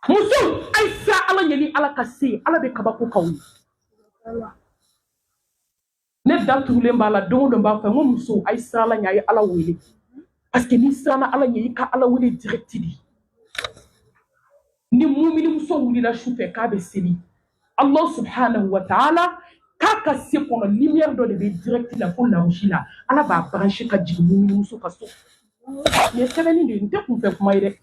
Musow, a ye siran Ala ɲɛ ni Ala ka se ye. Ala bɛ kabako k'aw ye. Ne da tugulen b'a la don o don, b'a fɔ n ko musow, a ye siran Ala ɲɛ, a ye Ala wele, parce que n'i siranna Ala ɲɛ, i ka Ala wele direct de. Ni muminimuso wulila su fɛ k'a bɛ seli, Allah subhanahu wa ta'ala k'a ka se kɔnɔ, lumière dɔ de bɛ direct la fo larusi la, Ala b'a branché ka jigin muminimuso ka so. Nin ye sɛbɛnni de ye, nin tɛ kunfɛ kuma ye dɛ.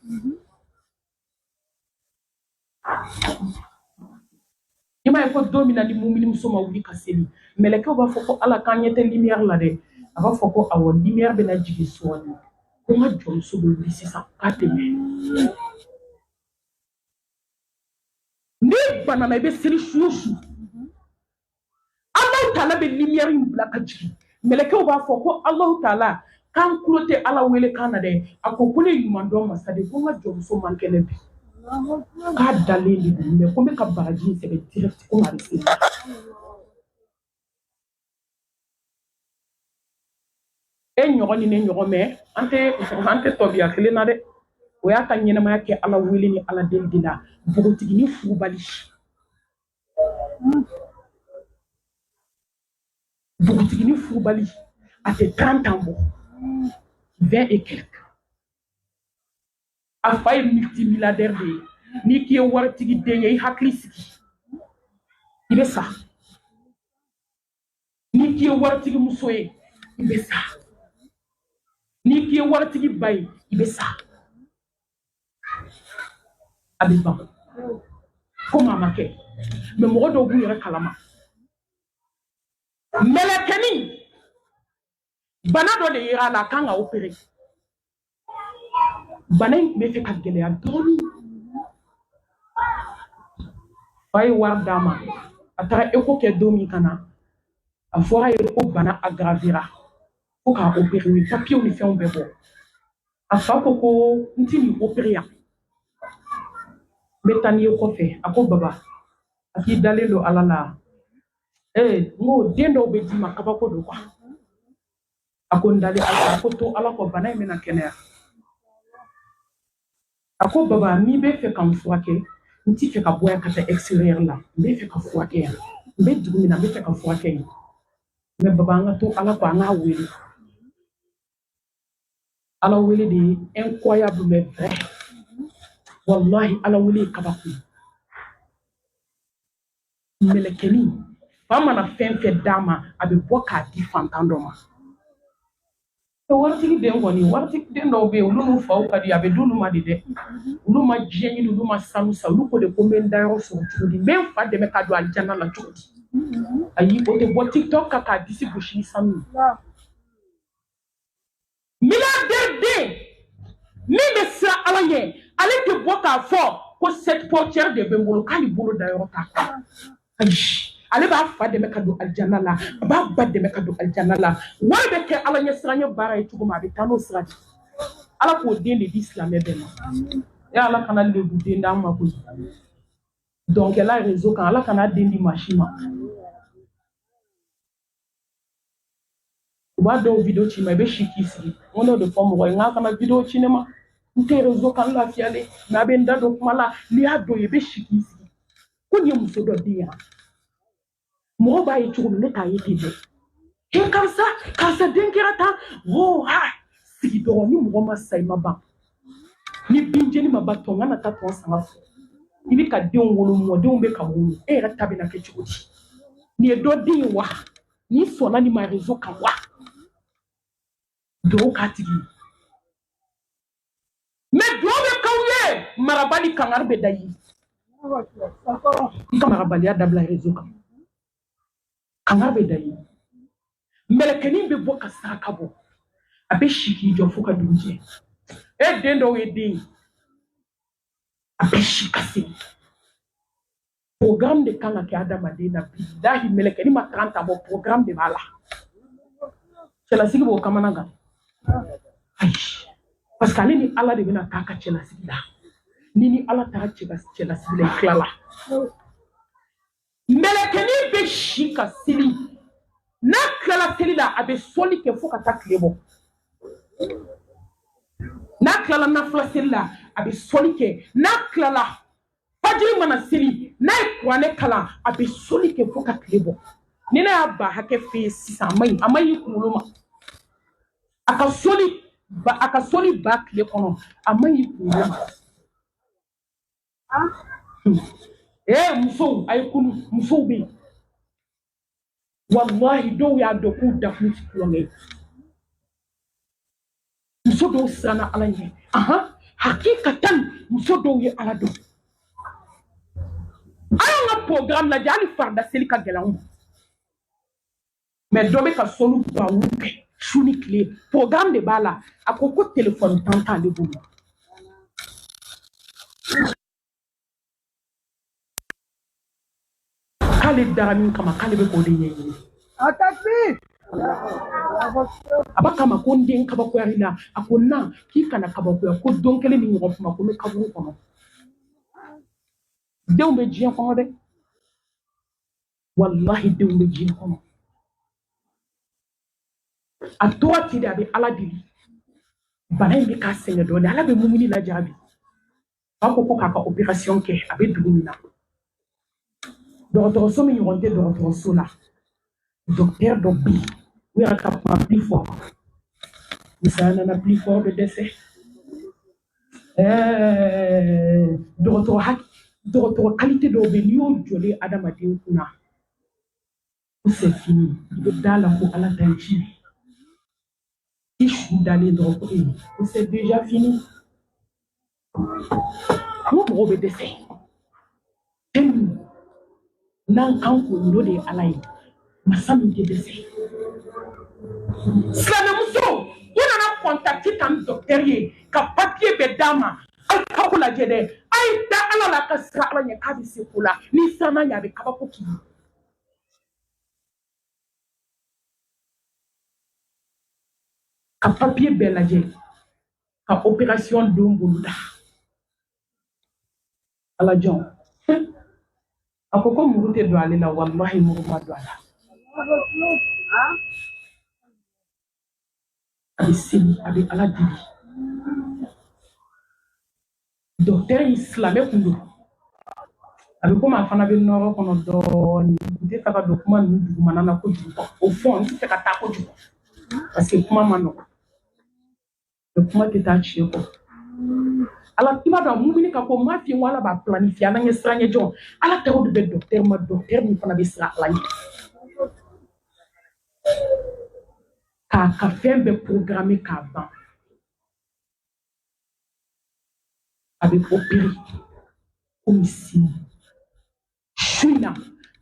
I m'a ye ko don min na ni muminimuso ma wuli ka seli, mɛlɛkɛw b'a fɔ ko Ala, k'an ɲɛ tɛ lumière la dɛ. A b'a fɔ ko awɔ, lumière bɛna jigin sɔɔni, ko n ka jɔnmuso bɛ wuli sisan k'a tɛ mɛn. N'i banana, i bɛ seli su o su, Alahu taala bɛ lumière in bila ka jigin. Mɛlɛkɛw b'a fɔ ko Alahu taala, k'an tulo tɛ Ala wele kan na dɛ. A ko ko ne ɲuman dɔn masa de, ko n ka jɔnmuso man kɛnɛ bi, k'a dalen de don, mais ko n bɛ ka baraji in sɛbɛn direct ko a bɛ seli. E ɲɔgɔn ni ne ɲɔgɔn, mɛ an tɛ tɔbiya kelen na dɛ. O y'a ka ɲɛnamaya kɛ Ala wele ni Ala deli de la. Npogotiginin furubali, npogotiginin furubali, a tɛ 30 ans bɔ, 20 et quelque. A fa ye multimilliardaire de ye. N'i k'i ye waritigi den ye, i hakili sigi, i bɛ sa. N'i k'i ye waritigi muso ye, i bɛ sa. N'i k'i ye waritigi ba ye, i bɛ sa. A bɛ ban komi a ma kɛ, mais mɔgɔ dɔw b'u yɛrɛ kalama. Mɛlɛkɛnin bana dɔ de yera a la, a kan ka opérer. Bana in tun bɛ fɛ ka gɛlɛya dɔɔnin. Fa ye wari d'a ma, a taara écho kɛ. Don min ka na, a fɔra a ye ko bana aggravera, fo k'a opérer. U ye papiyew ni fɛnw bɛɛ bɔ. A fa ko ko n ti nin opérer yan, n bɛ taa n'i ye kɔfɛ. A ko baba, a k'i dalen don Ala la. Ee, n ko den dɔw bɛ d'i ma, kabako don quoi. A ko n dalen Ala la. A ko to Ala kɔ, bana in bɛna kɛnɛya. A ko baba, n'i bɛ fɛ ka n furakɛ, n ti fɛ ka bɔ yan ka taa extérieur la, n bɛ fɛ ka furakɛ yan, n bɛ dugu min na, n bɛ fɛ ka furakɛ yen. Mais baba, an ka to Ala kɔ, an k'a wele. Ala wele de ye incroyable mais vrai. Wallahi, Ala wele ye kabako ye. Mɛlɛkɛnin fa mana fɛn fɛn d'a ma, a bɛ bɔ k'a di fantan dɔ ma. Waritigi den kɔni, waritigi den dɔw bɛ yen, olu n'u faw ka di, a bɛ d'olu ma de dɛ. Olu ma diɲɛ ɲini, olu ma sanu san, olu ko de ko n bɛ n dayɔrɔ sɔrɔ cogo di, n bɛ n fa dɛmɛ ka don alijana la cogo di. Ayi, o tɛ bɔ TikTok kan k'a disi gosi ni sanu ye. Milliardaire den min bɛ siran Ala ɲɛ, ale tɛ bɔ k'a fɔ ko cette portière de bɛ n bolo, k'ale bolo dayɔrɔ t'a kan. Ayi, ale b'a fa dɛmɛ ka don alijana la, a b'a ba dɛmɛ ka don alijana la. Wari bɛ kɛ Ala ɲɛsiranɲɛ baara ye cogo min, a bɛ taa n'o sira de. Ala k'o den de di silamɛ bɛɛ ma. E Ala kana lebu den d'an ma koyi. Dɔnkɛla réseau kan, Ala kana den di maa si ma. U b'a dɔw vidéo ci ma, i bɛ si k'i sigi. N ko n'o de fɔ mɔgɔ ye, n k'a kana vidéo ci ne ma, n tɛ réseau kan, n lafiyalen, mais a bɛ n da don kuma la. N'i y'a dɔn, i bɛ si k'i sigi ko nin ye muso dɔ den yan. Mɔgɔ b'a ye cogo min, ne t'a ye ten dɛ. He, karisa, karisa den kɛra tan o. Ha, sigi dɔrɔn. Ni mɔgɔ ma sa, i ma ban. Ni binjeni ma ban, tɔn kana taa tɔn sanga fɔ. I bɛ ka denw wolo, mɔdenw bɛ ka wolo, e yɛrɛ ta bɛna kɛ cogo di? Nin ye dɔ den ye wa? N'i sɔnna nin ma réseau kan wa? Duwawu k'a tigi ye. Mais duwawu bɛ k'aw ye, marabali kangari bɛ da i ye. I ka marabaliya dabila réseau kan, kangari bɛ da i ye. Mɛlɛkɛnin bɛ bɔ ka saraka bɔ, a bɛ si k'i jɔ fo ka dugu jɛ. E den dɔw ye den ye, a bɛ si ka segin. Programme de kan ka kɛ adamaden na. Bilahi, mɛlɛkɛnin ma 30 ans bɔ, programme de b'a la. Cɛlasigi b'o kamana gan. Ayi, parce que ale ni Ala de bɛna taa ka cɛlasigi la. Ni Ala taara cɛlasigi la, i tilala. Mɛlɛkɛnin bɛ si ka seli. N'a tilala seli la, a bɛ sɔli kɛ fo ka taa tile bɔ. N'a tilala nafila seli la, a bɛ sɔli kɛ. N'a tilala Fajiri mana seli, n'a ye kuranɛ kalan, a bɛ soli kɛ fo ka tile bɔ. Ni ne y'a ba hakɛ f'e ye sisan, a man ɲi, a man ɲi kunkolo ma. A ka soli ba, a ka soli ba tile kɔnɔ, a man ɲi kunkolo ma. Ee musow, a ye kunu, musow bɛ yen. Walahi dɔw y'a dɔn k'u dakun tɛ tulonkɛ ye. Muso dɔw siranna Ala ɲɛ. Ahan, hakikatan muso dɔw ye Ala dɔn. A y'an ka programme lajɛ, hali farida seli ka gɛlɛn anw ma. Mais dɔ bɛ ka sɔli bawu kɛ su ni tile, programme de b'a la. A ko ko téléphone tan t'ale bolo. K'ale dara min kama, k'ale bɛ k'o de ɲɛɲini. A b'a kama ko n den kabakoyara i la. A ko na k'i kana kabakoya, ko don kelen ni ɲɔgɔn kuma ko n bɛ kaburu kɔnɔ. Denw bɛ diɲɛ kɔnɔ dɛ, walahi denw bɛ diɲɛ kɔnɔ. A tora ten de, a bɛ Ala deli. Bana in bɛ k'a sɛgɛn dɔɔnin, Ala bɛ mumuni lajaabi. Fa ko ko k'a ka opération kɛ, a bɛ dugu min na. Dɔgɔtɔrɔso min ɲɔgɔn tɛ dɔgɔtɔrɔso la. Docteur dɔ bɛ yen, u yɛrɛ ka kuma plus fort. Misaya nana plus fort bɛ dɛsɛ. Dɔgɔtɔrɔ haki, dɔgɔtɔrɔ qualité dɔw bɛ yen, n'i y'o jɔlen adamaden kunna, ko c'est fini, i bɛ da la ko Ala ta ye tiɲɛ. I su dalen dɔrɔn ko ee ko c'est déjà fini. N ko mɔgɔw bɛ dɛsɛ. Fɛn min n'an kan k'o ɲini, o de ye Ala ye. Masa min tɛ dɛsɛ. Silamɛmuso, u nana contacter ta ni docteur ye ka papier bɛɛ d'a ma. A ye kabako lajɛ dɛ, a ye da Ala la ka siran Ala ɲɛ k'a bɛ se ko la. N'i siranna ɲɛ, a bɛ kabako k'i ye. Ka papier bɛɛ lajɛ, ka opération don boloda. Ala jɔn. A ko ko muru tɛ don ale la, walahi muru ma don a la. A bɛ seli, a bɛ Ala deli. Docteur in silamɛ kun don. A bɛ komi a fana bɛ nɔrɔ kɔnɔ dɔɔnin. N tɛ fɛ ka don kuma ninnu dugumana na kojugu. Au fond, n tɛ fɛ ka taa kojugu. Parce que kuma ma nɔgɔn. Mais kuma tɛ taa tiɲɛ kɔ. Ala, i b'a dɔn mumini ka ko n m'a f'i ye ko Ala b'a planifier, Ala ɲɛ siran ɲɛ jɔn. Ala taw de bɛ docteur ma, docteur min fana bɛ siran Ala ɲɛ. K'a ka fɛn bɛɛ programmer k'a ban. A bɛ opérer komi sini. Su in na,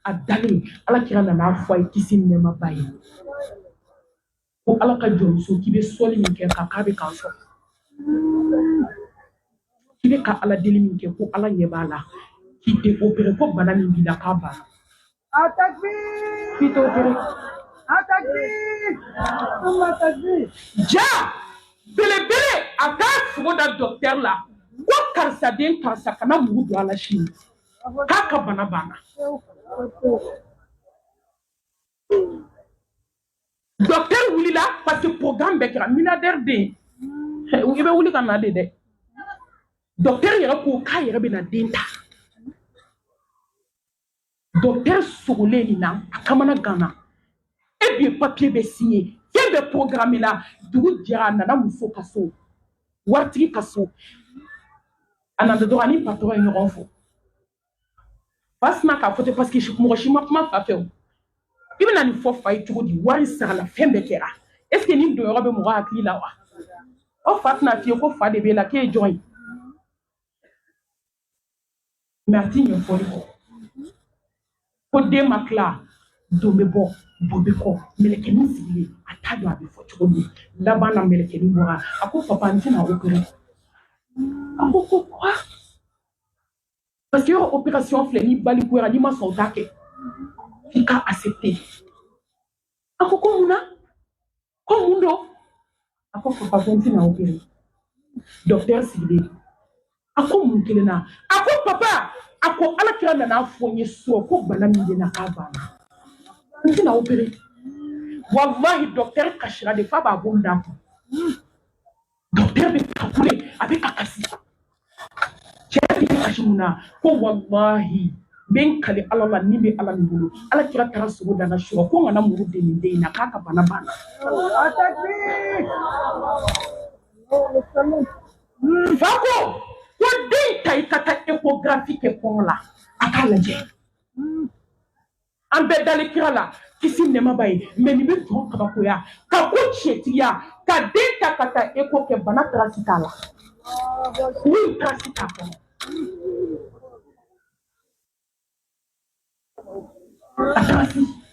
a dalen, Ala kira nana fɔ a ye kisi ni nɛɛma b'a ye. Ko Ala ka jɔnmuso k'i bɛ sɔli min kɛ k'a bɛ k'an sɔrɔ. K'i bɛ ka Ala deli min kɛ ko Ala ɲɛ b'a la. K'i tɛ opérer ko bana min b'i la k'a banna. K'i tɛ opérer. Ja belebele a k'a sogo da docteur la ko karisa den karisa kana mugu don a la sini k'a ka bana banna. Docteur wulila parce que programme bɛɛ kɛra milliardaire den i bɛ wuli ka na de dɛ. Docteur yɛrɛ ko k'a yɛrɛ bɛna den ta. Docteur sogolen nin na a kamana ganna. E bi ye papier bɛ signé, fɛn bɛɛ programme la, dugu jɛra a nana muso ka so, waritigi ka so. A nana dɔrɔn a ni patron ye ɲɔgɔn fo. Fa sina k'a fɔ ten parce que mɔgɔ si ma kuma fa fɛ o. I bɛna nin fɔ fa ye cogo di? Wari sarala, fɛn bɛɛ kɛra. Est ce que nin donyɔrɔ bɛ mɔgɔ hakili la wa? O fa tɛna f'i ye ko fa de b'e la k'e ye jɔn ye. Mais a ti ɲɛ fɔli kɔ. Ko den ma tila, don bɛ bɔ, bo bɛ kɔ, mɛlɛkɛnin sigilen, a t'a dɔn a bɛ fɔ cogo min. Laban na mɛlɛkɛnin bɔra, a ko papa n tɛna opérer. A ko ko quoi? Parce que yɔrɔ opération filɛ, n'i balikuyara, n'i ma sɔn o t'a kɛ. F'i ka accepter. A ko ko mun na? Ko mun don? A ko papa ko n tɛna opérer. Docteur sigilen. A ko mun kelen na? A ko papa, a ko Ala kira nana fɔ n ye so ko bana min bɛ n na k'a banna. N tɛna opérer. Wallahi docteur kasira de f'a b'a bolo d'a kun. Docteur bɛ ka kule, a bɛ ka kasi. Cɛ bɛ kasi mun na? Ko walahi, n bɛ n kali Ala la, ni bɛ Ala min bolo, Ala kira taara sogo da n na su, ko n kana muru den nin den in na, k'a ka bana banna. Takbir. Fa ko den ta, i ka taa échographie kɛ kɔngɔ la, a k'a lajɛ. An bɛɛ dalen kira la, kisi nɛɛma b'a ye, mais nin bɛ tɔn kabakoya ka ko tiɲɛtigiya ka den ta ka taa écho kɛ, bana trace t'a la, min trace t'a kɔnɔ, a trace.